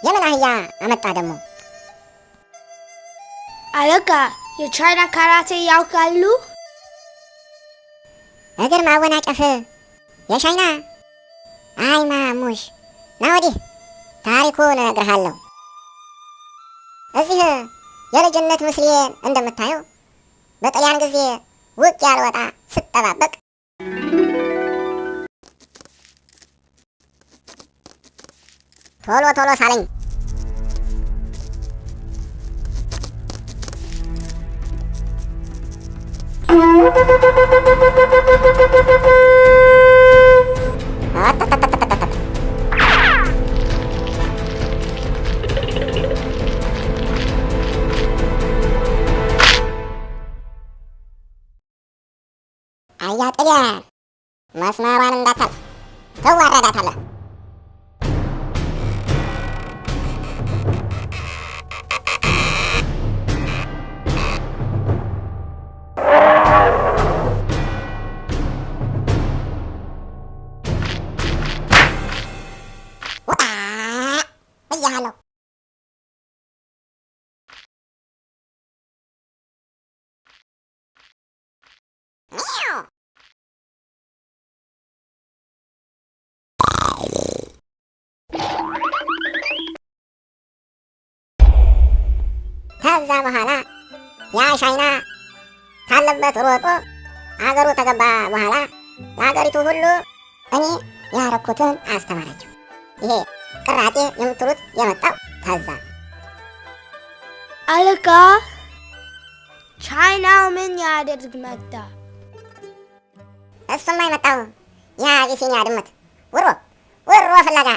የምን አህያ አመጣ ደግሞ? አለቃ፣ የቻይና ካራቴ ያውቃሉ? እግር ማወናጨፍ የሻይና። አይ ማሙሽ፣ ና ወዲህ ታሪኩን እነግርሃለሁ። እዚህ የልጅነት ምስሌን እንደምታየው በጣሊያን ጊዜ ውጊያ ልወጣ ስጠባበቅ ቶሎ ቶሎ ሳለኝ። አታታታታታታ። አያ ጣሊያን መስመሯን እንዳታልፍ ትዋረዳታለህ። ውጣ ብያለሁ። ሚያው። ከዛ በኋላ ያ ሻይና ካለበት ሮጦ አገሩ ተገባ በኋላ ለአገሪቱ ሁሉ እኔ ያረኩትን አስተማራቸው። ይሄ ቅራጤ የምትሉት የመጣው ከዛ። አለቃ፣ ቻይናው ምን ያደርግ መጣ? እሱማ የመጣው የአቢሲኒያ ድመት ውሮ ውሮ ፍለጋ።